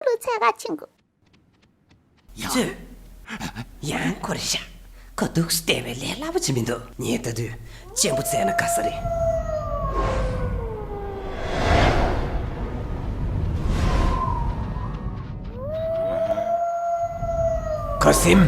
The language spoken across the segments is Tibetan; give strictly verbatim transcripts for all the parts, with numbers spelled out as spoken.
ལུ་འཚོལ་ག་ཕྱིན་དགོས། ཡང་། ཡང་ཁོ་རེད་ཤག་ཁོ་འདུག་སེ་བསྡད་པའི་ལས་སླ་པོ་ཅིག་མི་འདུག་ངས་ལྟ་དུས་གཅེན་པོ་བཙལ་ན་དགའ་ས་རེད། ཁ་སིམ།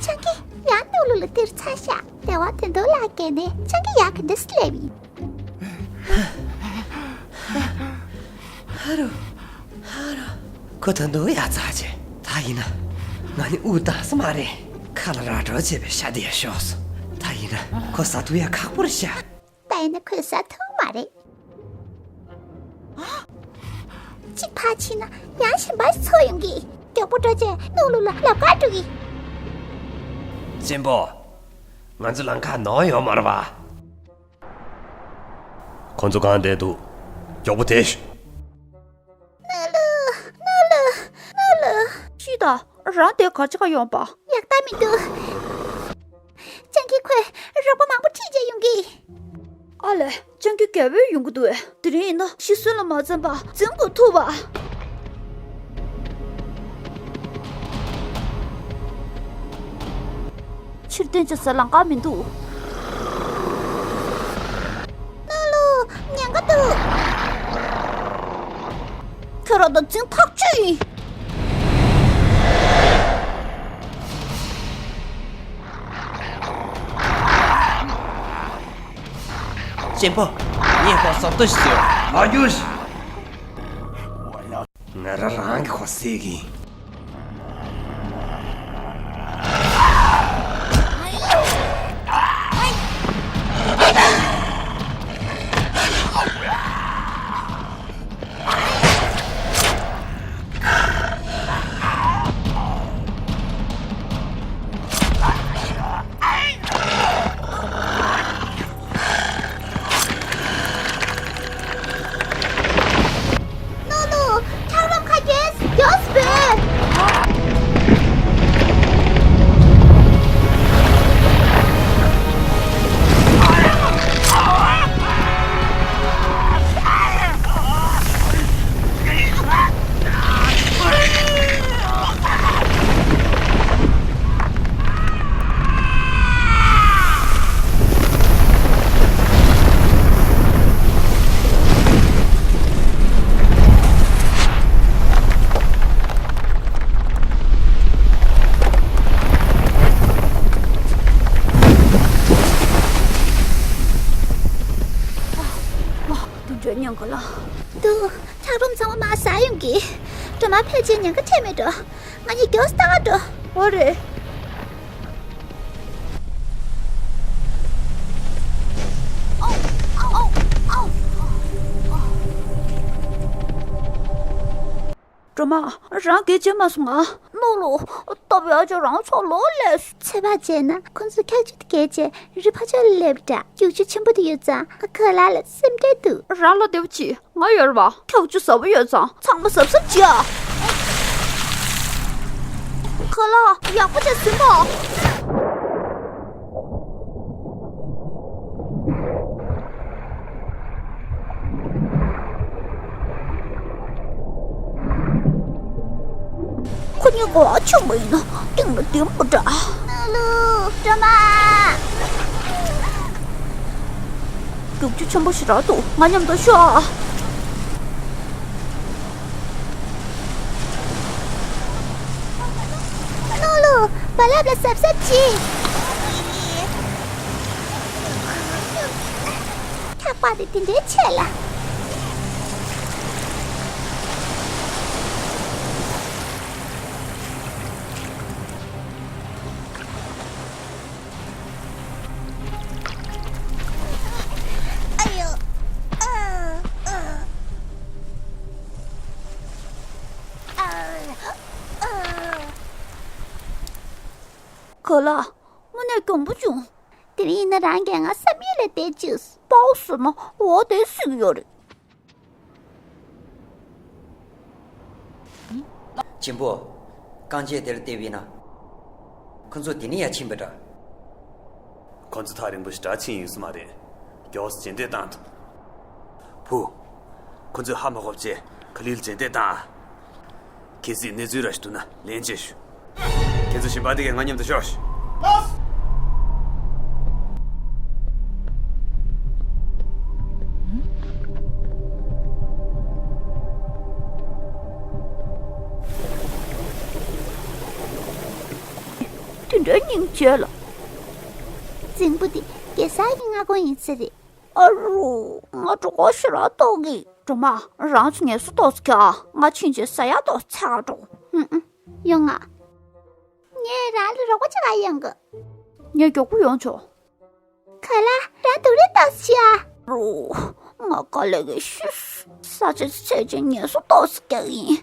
ཆང་གི་ཡང་ནུ་ལུ་ལ་དེར་ཚ་ཤ་དེ་བ་དེ་འདུག་ལ་གན་ནས་ཆང་གི་ཡག་གི་འདི་སླེབས་ཡིན། ཧ་རུ། ཧ་རུ། ཁོ་ད་འདུག་ཡ་ཚ་ཆེ། ད་ཡིན་ན། ང་ནི་དབུགས་འདང་ས་མ་རེད། ཁ་ལ་ར་འགྲོ་བྱས་པའི་ཤ་དེ་ཡ་ཤོག་སོང་། ད་ཡིན་ན་ཁོ་ཟ་ཐུབ་ཡ་ཁག་པོ་རེད་ཤག་ད་ཡིན་ན་ཁོས་ཟ་ཐུབ་མ་རེད། གཅིག་ཕར་ཕྱིན་ན་ཡང་གཞན་པ་ཞིག་འཚོལ་ཡོང་གི། མགྱོགས་པོ་འགྲོ་བྱས་ནུ་ལུ་ལ་ལབ་ག་འགྲོ་གི། གཅེན་པོ། ང་ཚོ་ལམ་ཁ་ནོར་ཡོད་མ་རེད་པ། ཁོ་ཚོ་གང་བསྡད་འདུག་མགྱོགས་པོ་དེད་ཤོག་ནུ་ལུ། ནུ་ལུ། ནུ་ལུ། ཤི་ད། རང་དེ་ག་ཅི་ག་ཡོང་པ། ཡག་ད་མི་འདུག་ཅང་གི་ཁོས་རོགས་པ་མང་པོ་ཁྲིད་བྱས་ཡོང་གི། ཨ་ལས། ཅང་གི་རྒྱལ་པོས་ཡོང་གི་འདུག་དེ་རིང་ཡིན་ན་ཤི་གསོན་ལ་མ་འཛེམས་པ་འཛིན་དགོས་ཐུག་པ། ཕྱིར་འཐེན་བྱེད་སའི་ལམ་ཁ་མི་འདུག་ནུ་ལུ། ཉེན་ཁ་འདུག་ཁྱོད་རང་དང་འཛིང་ཐག་ཆོད་ཡིན། གཅེན་པོ། ངས་ཁོ་སོབ་ཏོ་ཞིག་བཟོས། ཨ་ཡོ་ཤི། ང་རང་རང་གི་ཁོ་བསད་གི་ཡིན། ནུ་ལུ། ཁྲག་རོམ་ཁ་རྒྱས་མགྱོགས་སུ་འབོད། དུ་འགྲོ་མྱོང་གི་ལ། དུ། ཁྲག་རོམ་ཚང་མ་མར་ཟ་ཡོང་གི། སྒྲོལ་མ་ཕལ་ཆེར་ཉེན་ཁ་འཕྲད་མེད་འགྲོ། ང་གཉིས་མགྱོགས་སུ་ལྟ་ག་འགྲོ། འོ་རེད། ཨོ། ཨོ། ཨོ། ཨོ། སྒྲོལ་མ། རང་གིས་བྱེད་མ་སོང་ང་། ནོ་ལོ། སྟོབས་ཡག་ཅོ་རང་ཚོ་ལོ་ལས། ཚོད་དཔག་བྱས་ན་ཁོ་ཚོ་འཁྱག་ཆུ་དེ་བརྒལ་བྱས་རི་ཕར་ཕྱོགས་ལ་སླེབས་འདྲ། རྒྱུག་ཆུ་ཆེན་པོ་དེ་ཡོད་ཙང་ཁོ་ལ་ལ་སེམས་ཁྲལ་འདུག་རང་ལ་བདེ་པོ་བྱེད། ང་ཡོད་རེད་པ། འཁྱག་ཆུ་ཟབ་པོ་ཡོད་ཙང་ཚང་མ་གཟབ་གཟབ་བྱེད་ཨ། ཁོ་ལ་ཡག་པོ་བྱས་ཟིན་པ། ཁོ་གཉིས་གོ་བ་ཆོད་པ་ཡིན་ན་སྟེང་ལ་ལྡེམ་པོ་འདྲ། ནུ་ལུ། སྒྲོལ་མ། རྒྱུག་ཆུ་ཆེན་པོ་ཞིག་རག་འདུག་ང་མཉམ་དུ་ཤོག་ཨ། ནུ་ལུ། རྦ་རླབས་ལ་གཟབ་གཟབ་གྱིས། འཁྱག་པ་དེ་དེ་འདྲའི་ཆེ་ལ། ཨ་ཡོ། ཨ། ཨ། ཨ། གོ་ལ། དངོས་གནས་གྱོང་པོ་བྱུང་། དེ་རིང་ཡིན་ན་རང་གིས་ང་བསམ་ཡས་ལས་བསྡད་ཅིག་པའོ་ཟེར་ན་འོ་དེ་སྲིད་ཡོད་རེད། ཆེན་པོ། རྐང་རྗེས་དེར་བལྟས་པས་ན། ཁོ་ཚོ་དེ་ནས་ཡར་ཕྱིན་པ་འདྲ། ཁོ་ཚོ་ཐག་རིང་པོ་ཞིག་ར་ཕྱིན་ཡོད་ས་མ་རེད། མགྱོགས་སུ་རྗེས་འདེད་བཏང་ཐུབ། བུ། ཁོ་ཚོས་ཧ་མ་གོ་བྱས་ག་ལེར་རྗེས་འདེད་བཏང་། གལ་སྲིད་གནས་ཚུལ་ར་ཞིག་འདུག་ན་ལན་བྱེད་ཤོག་ཁྱེད་ཚོ་ཞིང་པ་དེ་གའི་ང་མཉམ་དུ་ཤོག་དེ་འདྲའི་སྙིང་རྗེ་ལ། རྫིང་བུ་དེ་གེ་སར་གྱི་མངའ་ཁོངས་ཡིན་ས་རེད། ཨ་རུ། ང་གྲོད་ཁོག་ཞེ་དྲག་ལྟོགས་ཀྱི། སྒྲོལ་མ། རང་ཚོ་ངལ་གསོ་ཏོག་ཙམ་རྒྱག་ང་ཕྱིན་བྱས་ཟ་ཡག་ཏོག་ཙམ་འཚོལ་ག་འགྲོ། ཧུམ། ཡོང་ང་། ངས་རང་ལ་རོགས་པ་བྱེད་ག་ཡོང་གི། ངས་མགྱོགས་པོ་ཡོང་ཆོག་ག་ལ། རང་སྡུག་རུས་ཏོག་ཙམ་བྱེད་ཨ། རུ། ང་དཀའ་ལས་ཀྱིས་ཤི་སོང་། ཟ་ཆས་ཚོད་ཅིག་ངལ་གསོ་ཏོག་ཙམ་རྒྱག་གི་ཡིན།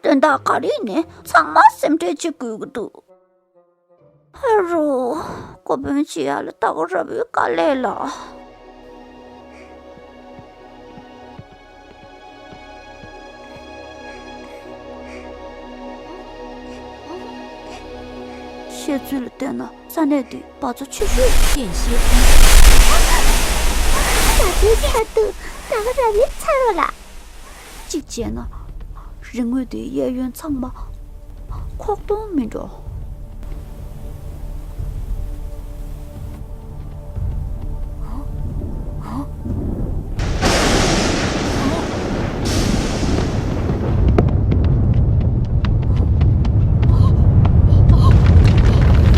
དོན་དག་ག་རེ་ཡིན་ནའི་ཚང་མ་སེམས་ཁྲལ་བྱེད་དགོས་ཀྱི་འདུག་ཨ་རོ། ཀོ་བོན་བྱེད་ཡག་ལ་ད་ག་ར་བའི་དཀའ་ལས་ལ། བཤད་ཚུལ་ལ་བལྟས་ན་ས་གནས་འདི་བ་ཚྭ་ཆུ་ཤུར་གྱིས་བརྒྱན་ཤིང་། ད་དུང་ཆར་འདུག་ད་ག་ར་བའི་ཚ་རོ་ལ། གཅིག་བྱས་ན། རི་ངོས་དེའི་གཡས་གཡོན་ཚང་མ་ཁོག་སྟོང་མིན་འགྲོ།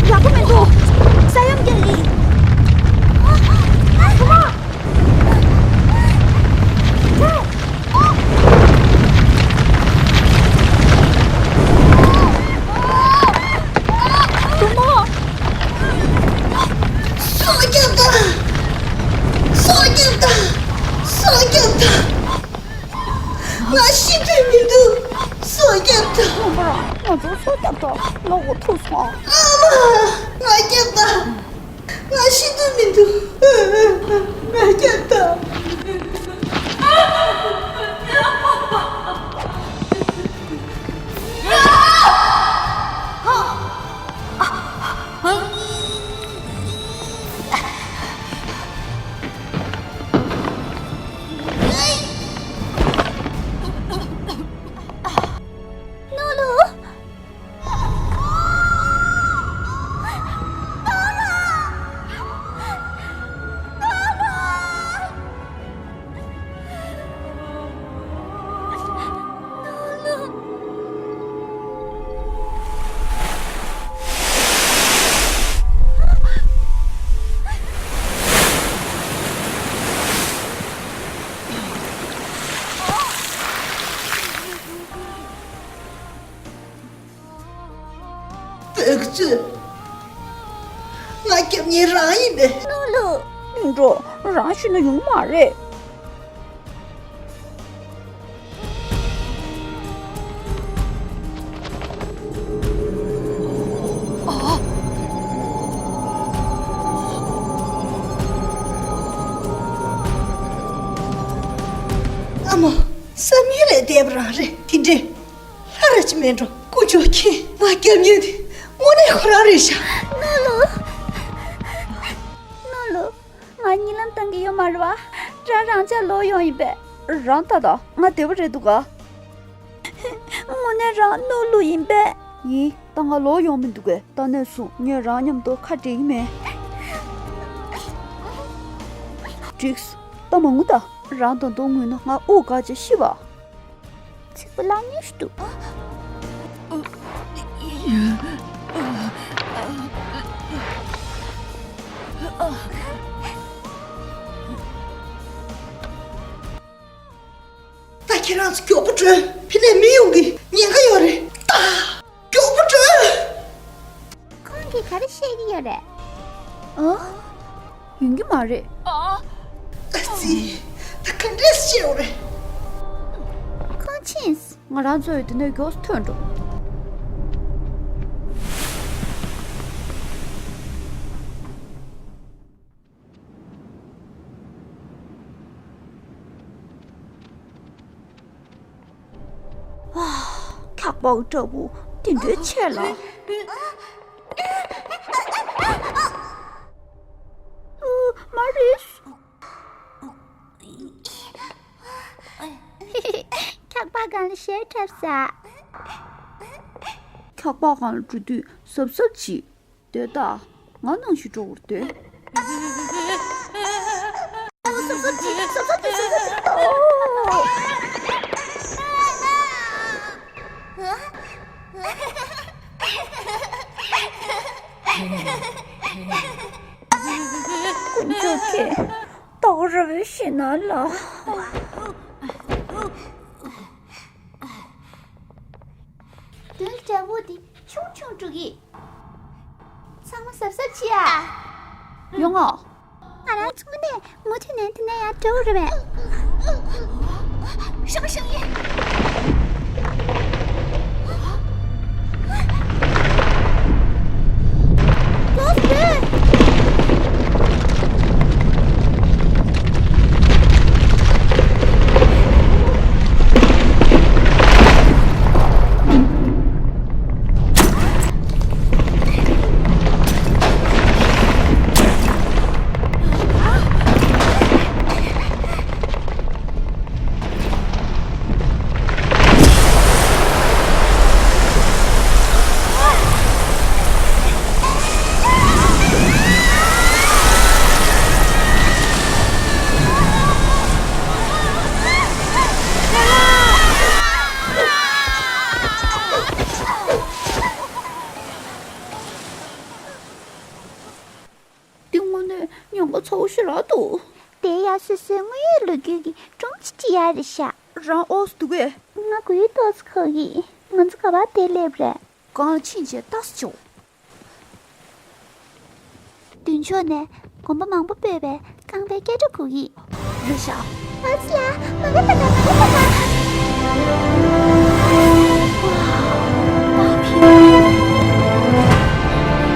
ཡག་པོ་མི་འདུག་ས་ཡོམ་རྒྱག་གི་ཡིན། བུ་མོ། སྲོག་སྐྱོབ་དང་། སྲོག་སྐྱོབ་དང་། སྲོག་སྐྱོབ་དང་། ང་ཤི་འདོད་མི་འདུག་སྲོག་སྐྱོབ་དང་། ཁོང་པ་རང་ང་ཚོར་སྲོག་སྐྱོབ་དང་། ལོག་གོ་ཐུག་སོང་། ཨ་མ། ང་སྐྱོབ་དང་། ང་ཤི་འདོད་མི་འདུག་ང་སྐྱོབ་དང་། ནོ་ལོ། བོད་ཚོས་ང་སྐྱོབ་མཁན་རང་ཡིན་པས། ནོ་ལོ། མི་འགྲོ། རང་ཤི་ན་ཡོང་མ་རེད། ཨ་མ། བསམ་ཡུལ་ལས་འདས་པ་རང་རེད། དེ་འདྲས་ལྷ་ར་ཅི་མེད་འགྲོ། དཀོན་མཆོག་མཁྱེན། ང་སྐྱབས་མཁན་དེ་དངོས་གནས་ཁོ་རང་རེད་ཤག་ནོ་ལོ། ནོ་ལོ། ང་གཉིད་ལམ་བཏང་གི་ཡོད་མ་རེད་བ། རང་རང་ཅག་ལོག་ཡོང་ཡིན་པས། རང་ལྟ་དང་། ང་བདེ་པོ་རེད་འདུག་ག་དངོས་གནས་རང་ནོར་ལུག་ཡིན་པས། ཡིན། ད་ང་ལོག་ཡོང་མི་འདུག་གས། ད་ནས་བཟུང་ངས་རང་མཉམ་དུ་ཁ་འབྲལ་གྱི་མེད། འགྲིགས། ད་མ་ངུ་ད། རང་ད་དུང་ངུས་ན་ང་དབུགས་འགག་བྱས་ཤི་བ། ཚིག་པ་བརླག་ཉེས་ཤིག་འདུག་ད་ཁྱེད་རང་ཚོ་མགྱོགས་པོ་བྲོས། ཕི་ནས་མི་ཡོང་གི་ཉེན་ཁ་ཡོད་རེད་ད། མགྱོགས་པོ་བྲོས། ཁོང་གིས་ག་རེ་བཤད་ཀྱི་ཡོད་རེད། ཨ། ཡོང་གི་མ་རེད། ཨ་ཙི། ད་ག་འདྲས་བཤད་ཡོད་རེད། ཁོང་ཕྱིན། ང་རང་ཚོས་འདི་ནས་མགྱོགས་སུ་ཐོན་འགྲོ། ཨ། ཁྱག་པགས་འདྲ་པོ་དེ་འདྲའི་ཆེ་ལ། ཨུ། མ་རེད། ཁྱག་པགས་སྒང་ལ་ཞེད་འཁྲབ་ས། ཁྱག་པགས་སྒང་ལ་འགྲོ་དུས་གཟབ་གཟབ་གྱིས། དེ་ད་ང་ནང་བཞིན་འགྲོ་བར་འདོད། དཀོན་མཆོག་གིས་ད་ག་རང་བའི་ཞེད་སྣང་ལ། མདུན་གྱི་བྱ་ཕོ་དེ་ཆུང་ཆུང་འགྲོ་གི། ཚང་མ་གཟབ་གཟབ་བྱེད་ཨ། ཡོང་ཨ། ང་རང་ཚོ་ནས་མུ་མཐུད་ནས་དེ་ནས་ཡར་འགྲོ་རེད་པས། ཧྲང་ཧྲང་ཡིན། འདི་དངོས་གནས་ཉེན་ཁ་ཚ་བོ་ཞིག་རེད་འདུག་དེ་ཡང་སོ་སོའི་དངོས་ཡོད་ལོ་རྒྱུས་ཀྱི་སྒྲུང་ཅིག་བྲིས་ཡ་རེད་ཤག་རང་ཨོ་སི་འདུག་གས། ང་གུ་ཡུ་ཏོག་ཙམ་ཁོག་གི། ང་ཚོ་ག་པར་བསྡད་སླེབས་རེད། གང་ཕྱིན་བྱས་ཏོག་ཙམ་བྱུང་། མདུན་ཕྱོགས་ནས་གོམ་པ་མང་པོ་སྤོས་པའི་རྐང་པའི་སྐད་སྒྲ་གོ་གི། རེད་ཤག་ཨ་ཙི་ཡ། མ་གི་ད་ག་མ་གི་ད་ག་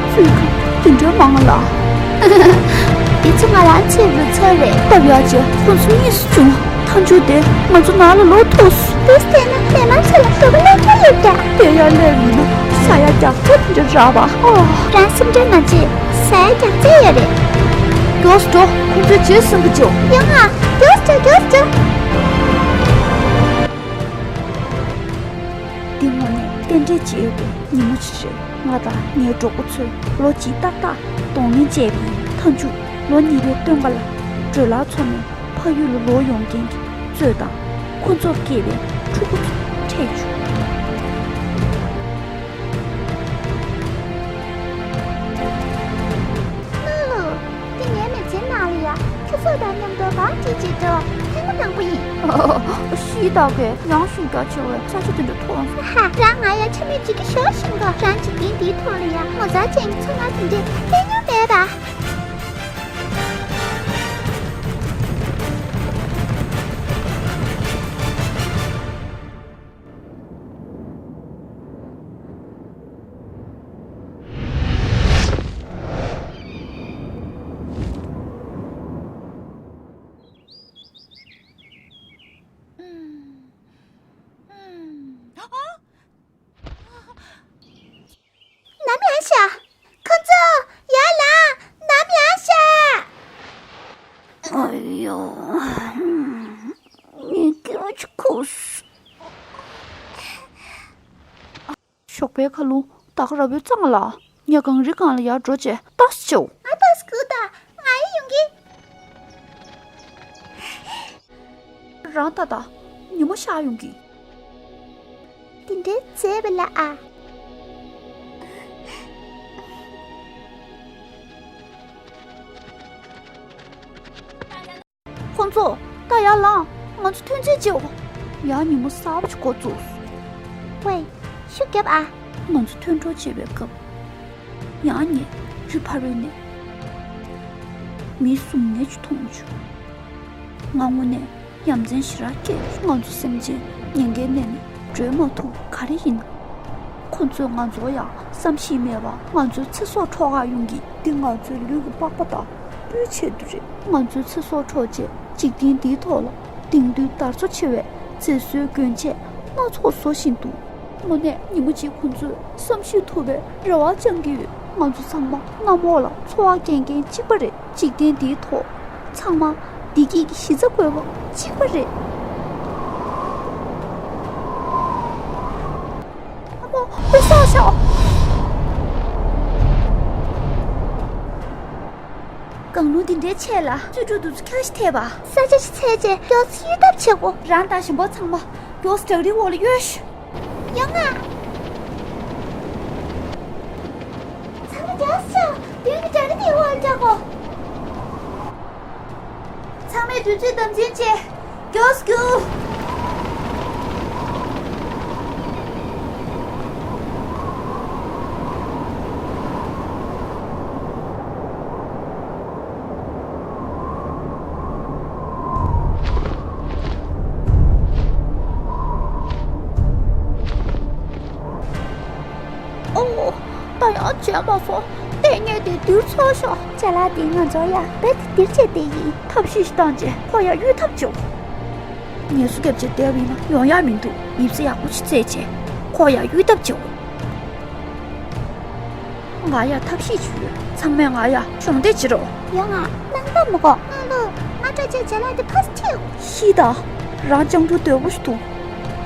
ཚུལ་ཁྲིམས་དེ་འདྲའི་མང་ང་ལ། འདི་ཚོ་ང་རང་ཚོའི་རུ་ཚོགས་རེད། སྟབས་ཡག་བྱས་ཁོང་ཚོ་གཉིས་སུ་བྱུང་། ཐང་ཆུ་དེ་ང་ཚོ་ནང་ལ་ལོག་ཐུབ་སོང་། དེ་བལྟས་ན་མི་མང་ཚོ་ལ་དགོས་པ་སླེབས་ཀྱི་ཡོད་ཀྱང་། དེ་ཡར་སླེབས་ཡིན་ན་ས་ཡ་རྒྱག་ཚད་འདྲ་རག་པ། ཨོ། རང་སེམས་ཁྲལ་མ་བྱེད། ས་ཡ་རྒྱག་ཚད་ཡོད་རེད། མགྱོགས་སུ་འགྲོ། ཁོང་ཚོའི་རྗེས་སུ་འབུད་ཅོག་ཡོང་ང་། མགྱོགས་སུ་འགྲོ། མགྱོགས་སུ་འགྲོ། འདི་དངོས་གནས་རྟེན་འབྲེལ་བྱས་ཡོད་པའི་ཉིན་མོ་ཞིག་རེད། ང་དང་ངའི་གྲོགས་པོ་ཚོས་ལོ་གཅིག་ཏག་ཏག་གདོང་ལེན་བྱས་པ་ཡིན། མཐའ་མཇུག་ལོ་གཉིས་པའི་སྟོན་ཁ་ལ་བགྲོ་གླེང་ཚོགས་ནས་ཕ་ཡུལ་ལ་ལོག་ཡོང་མཁན་གྱི་གཙོད་དང་ཁོ་ཚོར་སྐྱེས་པའི་ཕྲུ་གུ་ཚོ་འཕྲད་བྱུང་། ལུ་ལུ། འདི་ངའི་མི་ཚེའི་ནང་ལ་ཡ་ཁྱུ་ཚོགས་དང་མཉམ་དུ་བག་ཅིག་ཅིག་འགྲོ་ཐེངས་མ་དང་པོ་ཡིན། ཤི་ད་གས་ཡང་ཤུགས་རྒྱ་ཆེ་བའི་ས་ཆ་དེ་འདྲ་མཐོང་སོང་། ཧ་ཧ། རང་ང་ཡ་ཆ་མེད་ཅིག་གི་ཞོག་ཤིང་གོ། རང་འཇིག་རྟེན་འདིའི་ཐོག་ལ་ཡ་ངོ་མཚར་ཅན་གྱི་ཚོར་སྣང་དེ་འདྲས་སླེབས་མྱོང་མེད་པ། ནམ་ཡང་ཤ། ཁོ་ཚོ་ཡར་ལངས། ནམ་ཡང་ཤ། ཨ་ཡོ། ངས་སྐྱེ་བ་ཅིག་ཁུག་སོང་། ཞོགས་པའི་ཁ་རླུང་ད་ག་རང་བོའི་རྩ་ང་ལ། ངས་གངས་རིའི་སྒང་ལ་ཡར་འགྲོ་བྱས་ཏོག་ཙམ་བྱེད། ང་ཏོག་ཙམ་སྒུག་དང་། ང་ཡི་ཡོང་གི། རང་ད་ལྟ་ཉིན་མོ་ཤར་ཡོང་གི། དེ་འདྲའི་མཛེས་པ་ལ་ཨ། ཁོང་ཚོ་ད་ཡར་ལངས། ང་ཚོ་ཐོན་རྫས་བརྗེ་འོ། ཡར་ཉིན་མོ་གསར་པ་ཞིག་འགོ་བཙུགས། ཝེ། ཤུགས་རྒྱབ་ཨ། ང་ཚོ་ཐོན་འགྲོ་བྱེད་པའི་སྐབས། ཡང་ངས་རི་ཕ་རོལ་ནས་མི་གསུམ་ནས་ཅིག་མཐོང་བྱུང་། ང་དངོས་གནས་ཡ་མཚན་ཞེ་དྲག་སྐྱེས། ང་ཚོ་སེམས་ཅན་ཉེན་ཁའི་གནས་ནས་བྲོས་མ་ཐུབ་ག་རེ་ཡིན་ན། ཁོ་ཚོས་ང་ཚོར་ཡང་བསམ་ཤེས་མེད་པར་ང་ཚོའི་ཚེ་སྲོག་འཕྲོག་གར་ཡོང་གི། འདི་ང་ཚོའི་ལུས་ཀྱི་པགས་པ་དང་སྤུའི་ཆེད་དུ་རེད། ང་ཚོའི་ཚེ་སྲོག་འཕྲོག་བྱས་འཇིག་རྟེན་འདིའི་ཐོག་ལ་དེང་དུས་དར་ཚོ་ཆེ་བའི་མཛེས་བཟོའི་གྱོན་ཆས་སྣ་ཚོགས་བཟོ་བཞིན་འདུག་དངོས་གནས་ཉིན་མོ་གཅིག་ཁོང་ཚོས་བསམ་ཤེས་ཐུབ་པའི་རེ་བ་བཅང་གི་ཡོད། ང་ཚོ་ཚང་མ་གནམ་འོག་ལ་འཚོ་བ་སྐྱེལ་མཁན་གཅིག་པ་རེད། འཇིག་རྟེན་འདིའི་ཐོག་ཚང་མ་བདེ་སྐྱིད་ཀྱི་གཞི་རྩ་བཀོད་པ་གཅིག་པ་རེད། ཨ་མ། ཨུ་ཤོག་ཤོག་གངས་རླུང་འདི་འདྲའི་ཆེ་ལ་གཙོད་ཕྲུག་དེ་ཚོ་ཁྱབ་ཤས་ཐེབས་པ། ས་ཆ་ཞིག་འཚོལ་བྱས་མགྱོགས་སེ་གཡོལ་ཐབས་བྱེད་དགོས། རང་དང་གཞན་པ་ཚང་མ་མགྱོགས་སེ་བྲག་རིའི་འོག་ལ་གཡོལ་ཤོག་ཡོང་ང་། ཚང་མ་མགྱོགས་སེ་ཤོག་མདུན་གྱི་བྲག་རི་དེའི་འོག་ལ་འགྲོ་དགོས། ཚང་མས་དུས་ཚོད་དམ་འཛིན་བྱེད། མགྱོགས་སུ་རྒྱུགས། ཨོ། ད་ཡང་བྱས་མ་སོང་། ལྟས་ངན་དེ་འདིར་འཚོལ་ཤོག་ཅ་ལག་དེ་ང་ཚོར་ཡ་རྦད་དེ་འདིར་བྱས་བསྡད་ཡིན། ཐབས་ཤེས་ཤིག་བཏང་རྗེས་ཁོ་ཡར་གཡུག་ཐབས་བྱེད་དགོས། ངལ་གསོ་བརྒྱབ་བྱས་བསྡད་པ་ཡིན་ན་ཡོང་ཡ་མི་འདུག་ཡིབ་སེ་ཡག་པོ་ཞིག་བཙལ་བྱས་ཁོ་ཡར་གཡུག་ཐབས་བྱེད་དགོས། ང་ཡ་ཐབས་ཤེས་ཅིག་ཡོད། ཚང་མས་ང་ཡ་གཞོགས་འདེགས་བྱེད་རོགས། ཡོང་ང་། སྣང་དག་མི་དགོས། ང་ལོ། ང་སྤྲོ་བྱས་ཅ་ལག་དེ་ཕར་ཁྲིད། ཤི་ད། རང་སྤྱང་གྲུང་དོད་པོ་ཞིག་འདུག་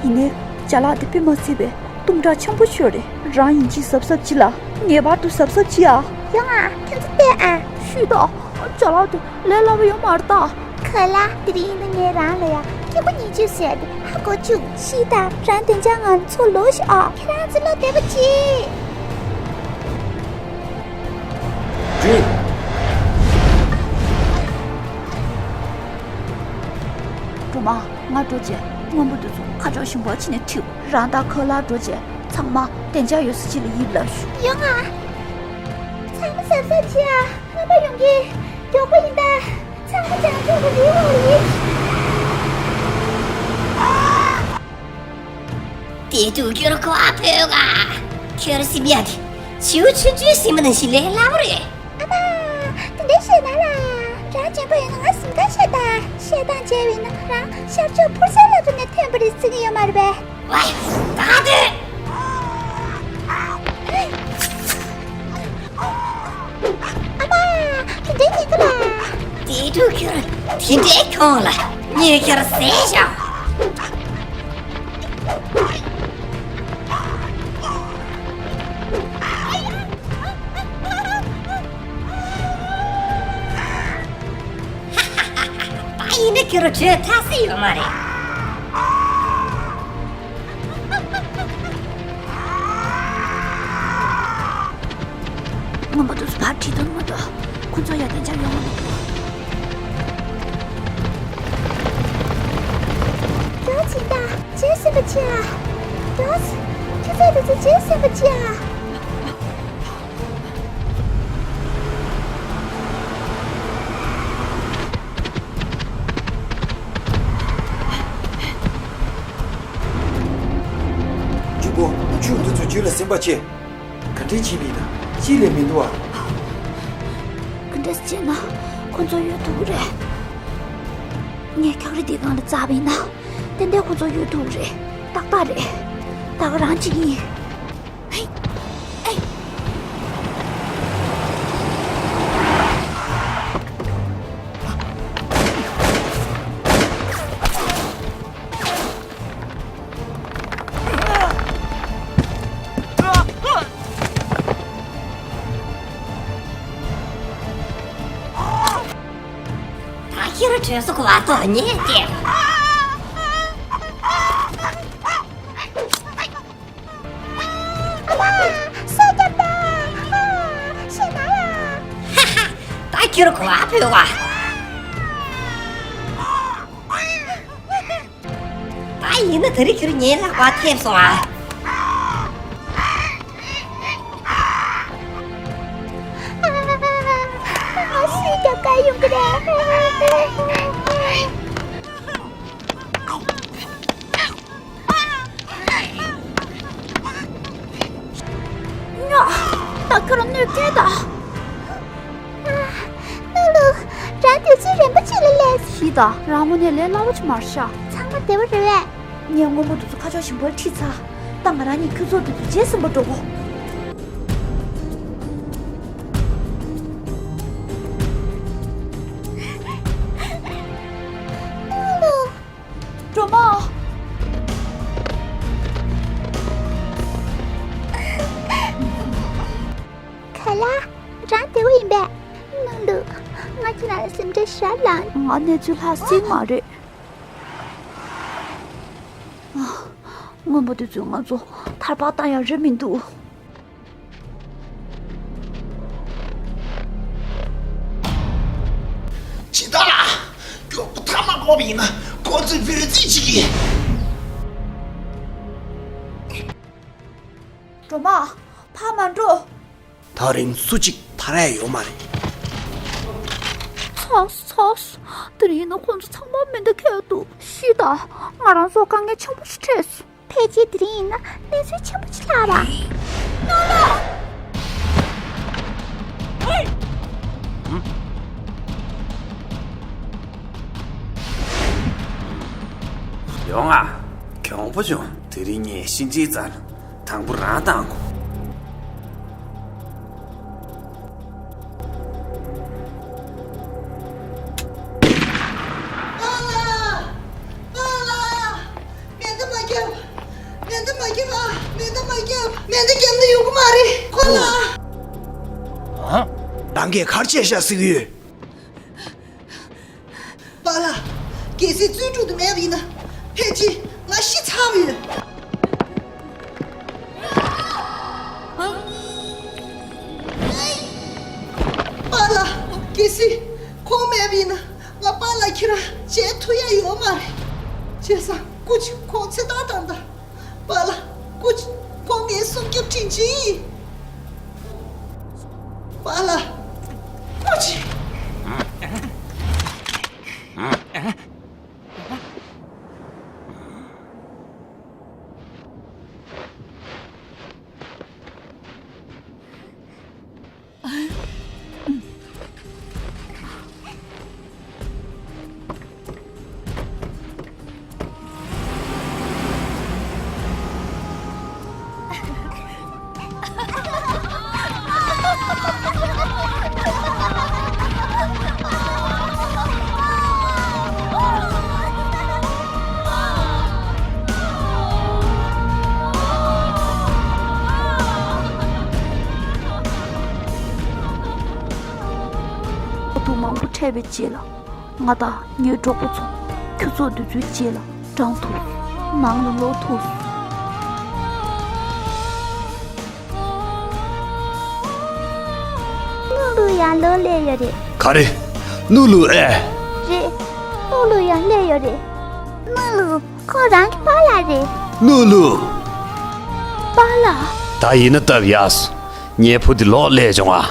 ཡིན་ནའི་ཅ་ལག་དེ་དཔེ་མ་སྲིད་པའི་གཏུམ་དྲག་ཆེན་པོ་ཤོས་རེད། རང་ཡིན་གཅིག་གཟབ་གཟབ་གྱིས་ལ། ངེས་པར་དུ་གཟབ་གཟབ་གྱིས་ཨ། ཡོང་ང་། ཁྱེད་ཚོ་ལྟོས་ཨ། ཤི་ད། ཅ་ལག་དེ་ལས་སླ་པོ་ཡོད་མ་རེད་ད། ཁོ་ལ་དེ་རིང་ནི་ངས་རང་ལ་ཡ་སྐྱེ་བོ་ཉིན་བཅུ་ཟེར་ཏེ་ཧ་གོ་བཅུག་ཤི་ད། རང་དེ་འཇག་ངང་ཚུར་ལོག་ཤོག་ཨ། ཁྱེད་རང་ཚོ་བློ་བདེ་པོ་བྱེད། སྒྲོལ་མ། ང་འགྲོ་བྱས་སྔོན་པོ་དེ་ཚོ་ཁ་ཕྱོགས་གཞན་པར་ཕྱིན་ནས་ཁྲིད། རང་དང་ཁོ་ལ་འགྲོ་བྱས་ཚང་མ་བདེ་འཇགས་ཡོད་ས་ཅིག་ལ་ཡིབ་ལབ་ཤོག་ཡོང་ང་། ཚང་མ་གཟབ་གཟབ་བྱེད་ཨ། རྔོན་པ་ཡོང་གི། མགྱོགས་པོ་ཡིན་ད། ཚང་མ་བྱང་ཆུབ་ཀྱི་རིའི་འོག་ལ་ཡིབ། དེ་དུས་ཁྱོད་ཁོ་ཨ་ཕོད་ག་ཁྱོད་སེམས་ཡག་གི། བྱིའུ་ཆུང་ཆུང་སེམས་པ་ནང་བཞིན་ལས་སླ་པོ་རེད། ཨ་མ། དེ་འདྲ་བཤད་ན་ལ། རང་འཇོན་པོ་ཡིན་ན་ང་གཟིམ་ཁང་བཤད་ད། བཤད་སྟངས་བྱས་པ་ཡིན་ན་རང་ཤར་ཕྱོགས་ཕུར་ས་ལ་འགྲོ་ནས་ཐོན་པ་རེད་ཟེར་གི་ཡོད་མ་རེད་པས། ཝའི། ད་དེ། ཨ་མ། དེ་འདྲའི་ཉེན་ཁ་ལ། དེ་དུས་ཁྱོད་དེ་འདྲའི་གྱོང་ལ་ངས་ཁྱོད་བཟས་བཞག་ད་ཡིན་ན་ཁྱོད་བྲོས་ཐལ་ས་ཡོད་མ་རེད། རྔོན་པ་དེ་ཚོ་ཕར་ཁྲིད་དོན་མ་གཏོགས་ཁོ་ཚོ་ཡར་བདེ་འཇགས་ཡོང་མི་འདུག་མགྱོགས་ཕྱིན་ད། བྱས་ཟིན་པ་ཅི་ཨ། མགྱོགས། ཁྱེད་ཚོ་དེ་ཚོ་བྱས་ཟིན་པ་ཅི་ཨ། ཇུ་པོ། ཆུ་འདི་ཚོ་རྒྱུད་ལ་ཟིན་པ་ཆེ། ག་འདྲས་བྱས་པ་ཡིན་ན་ཅི་ལས་མི་འདུག་ཨ། ག་འདྲས་བྱས་ན་ཁོ་ཚོ་ཡོད་ཐུབ་ཀྱི་རེད། ངས་འཁྱགས་རི་འདི་སྒང་ལ་འཛེགས་པ་ཡིན་ན་ཏན་ཏན་ཁོ་ཚོ་ཡོད་ཐུབ་ཀྱི་རེད། ཏག་ཏག་རེད། ད་ག་རང་གཅིག་ཡིན། ད་ཁྱེད་རང་བྲོས་སོང་གོ་བ་དོ་ཉེས་ཏེ། ཨ་མ། སོ་སྐྱབས་དང་། ཨ། ཤེས་མ་ལ། ཧ་ཧ། ད་ཁྱོད་གོ་བ་ཕོད་བ། ད་ཡིན་ན་དེ་རིང་ཁྱོད་ངའི་ལག་པར་ཐེབས་སོང་ཨ། ཨ། སོ་སྐྱབས་ག་ཡོང་གི་རེད། ཉོ། ད་ཁྱོད་རང་གནོད་སྐྱེལ་དང་། ཨ། ནོར་ལུག་རང་དུས་ཚོད་རན་པོ་ཅིག་ལ་སླེབས། ཤི་ད། རང་དངོས་གནས་ལས་སླ་པོ་ཅིག་མ་རེད་ཤག་ཚང་མ་བདེ་པོ་རེད་པས། ངས་རྔོན་པ་དེ་ཚོ་ཁ་ཕྱོགས་གཞན་པར་ཁྲིད་ཚར། ད་ ད་ང་རང་གཉིས་ཁྱུ་ཚོགས་དེ་ཚོ་རྗེས་ཟིན་པ་འགྲོ་གོ། སྒྲོལ་མ། ག་ལ། རང་བདེ་པོ་ཡིན་པས། ནུ་ལུ། ང་ཁྱེད་རང་ལ་སེམས་ཁྲལ་ཞེ་དྲག་ལངས། ང་གནས་ཚུལ་ལྷག་སྲིད་མ་རེད། ཨ། རྔོན་པ་དེ་ཚོས་ང་ཚོ་ཐར་པ་བཏང་ཡག་རེད་མི་འདུག་ཇི་ལྟར་ལ། མགྱོགས་པོ་ཐར་མ་དགོས་པ་ཡིན་ན་ཁོ་ཚོས་འབོད་རྩིས་བྱེད་ཀྱི། སྒྲོལ་མ། ཕར་མ་འགྲོ། ད་རིང་སུ་གཅིག་ཐར་ཡ་ཡོད་མ་རེད། ཚོགས་སོ་ཚོགས་སོ། དེ་རིང་ཡིན་ན་ཁོང་ཚོ་ཚང་མ་མེ་མདའ་ཁྱེར་འདུག་ཤི་ད། ང་རང་ཚོ་དཀའ་ངལ་ཆེན་པོ་ཞིག་འཕྲད་སོང་། ཕལ་ཆེར་དེ་རིང་ཡིན་ན་གནས་ཚུལ་ཆེན་པོ་ཞིག་ལྷག་ར། ཡོང་ང་། གྱོང་པོ་བྱུང་། དེ་རིང་ངས་གཤིན་རྗེའི་རྩལ་དང་པོ་རང་བཏང་གོ། པཱ་ལགས། པཱ་ལགས། མེ་མདའ་མ་རྒྱབ། མེ་མདའ་མ་རྒྱབ་ཨ། མེ་མདའ་མ་རྒྱབ། མེ་མདའ་རྒྱབ་ན་ཡོང་གི་མ་རེད། ཁོ་ལགས། ཨ། རང་གིས་ག་རེ་བྱས་ཤག་ཟེར་གི་ཡོད། པཱ་ལགས། གལ་སྲིད་བཙོན་གྲོལ་དུ་མེད་པ་ཡིན་ན། ཕལ་ཆེར་ང་ཤི་ཚར་བ་ཡོད། པཱ་ལགས། གལ་སྲིད་ཁོང་མེད་པ་ཡིན་ན་ང་པཱ་ལགས་ཁྱེད་རང་མཇལ་ཐུབ་ཡ་ཡོད་མ་རེད། བྱས་ཙང་སྐུ་མཁྱེན་ཁོང་ཚེ་ཐར་བཏང་དང་། པཱ་ལགས། སྐུ་མཁྱེན་ཁོང་ངའི་སྲོག་སྐྱོབ་དྲིན་ཆེན་ཡིན། པཱ་ལགས། སྐུ་མཁྱེན། ཐུག་མང་པོ་འཕྲད་པའི་རྗེས་ལ། ང་དང་ངའི་གྲོགས་པོ་ཚོ་ཁྱུ་ཚོགས་འདི་ཚོའི་རྗེས་ལ་འབྲངས་ཐུབ། ནང་ལ་ལོག་ཐུབ། ནུ་ལུ་ཡང་ལོག་སླེབས་ཡོད་རེད། ག་རེ། ནུ་ལུ་ཨེ། རེད། ནུ་ལུ་ཡང་སླེབས་ཡོད་རེད། ནུ་ལུ། ཁོ་རང་གི་པཱ་ལགས་རེད། ནུ་ལུ། པཱ་ལགས། ད་ཡིན་ན་སྟབས་ཡག་སོང་། ངའི་བུ་འདི་ལོག་སླེབས་བྱུང་ཨ།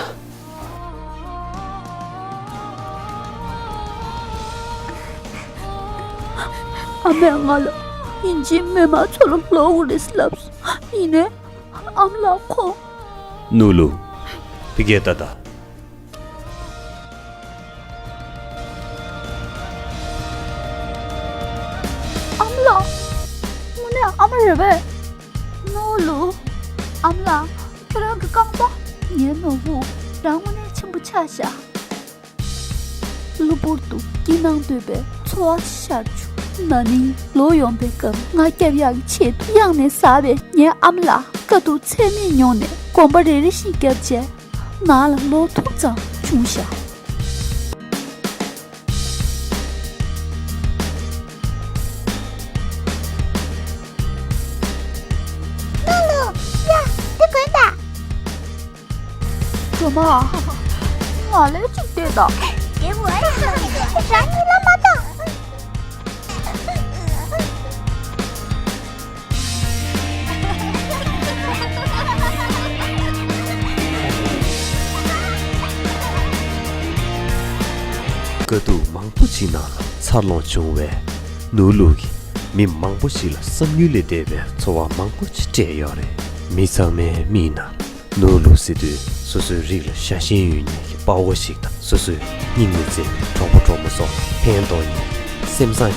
ཨ་མས་ང་ལ་ཡིན་གཅིག་མིན་གཅིག་ང་ཚོ་ལ་ལོག་དགོས་རེད་ལབ་སོང་། ཡིན་ནའི་ཨ་མ་ལགས་ཁོང་། ནུ་ལུ། ཕི་གེ་ཏ་ཏ། ཨ་མ་ལགས། དངོས་གནས་ཨ་མ་རེད་པས། ནུ་ལུ། ཨ་མ་ལགས། ཁྱོད་རང་གི་རྐང་པ། ངའི་ནོར་བུ། རང་དངོས་གནས་ཆེན་པོ་ཆགས་ཤག་གློ་བུར་དུ་སྐྱིད་སྣང་དོད་པའི་ཚོར་བ་ཤར་བྱུང་། ན་ནིང་ལོག་ཡོང་པའི་སྐབས་ང་སྐྱོབ་ཡག་གི་ཆེད་དུ་གཡང་ནས་ཟ་བའི་ངའི་ཨ་མ་ལགས་དཀའ་སྡུག་ཚད་མེད་མྱོང་ནས་གོམ་པ་རེ་རེ་བཞིན་བརྒྱབ་རྗེས་ནང་ལ་ལོག་ཐུབ་ཙམ་བྱུང་ཤག་ནུ་ལུ། ཡ། འདི་གོན་དང་། སྒྲོལ་མ། ང་ལ་གཅིག་སྟེར་དང་། རང་གཉིད་ལ་མ་བཏང་། དཀའ་སྡུག་མང་པོ་ཞིག་ནང་ལ་འཚར་ལོངས་བྱུང་བའི་ནུ་ལུ་གིས་མི་མང་པོ་ཞིག་ལ་བསམ་ཡུལ་ལས་འདས་པའི་ཚོར་བ་མང་པོ་ཞིག་སྤྲད་ཡོད་རེད། མི་ཚང་མའི་མིག་ནང་ནུ་ལུ་ཟེར་དུས་སོ་སོའི་རིགས་ལ་ཤ་ཞེན་ཡོད་མཁན་གྱི་དཔའ་བོ་ཞིག་དང་། སོ་སོའི་སྙིང་ནས་བརྩེ་བའི་གྲོགས་པོ་གྲོགས་མོ་སོགས་ལ་ཕན་ཐོགས་མཁན། སེམས་བཟང་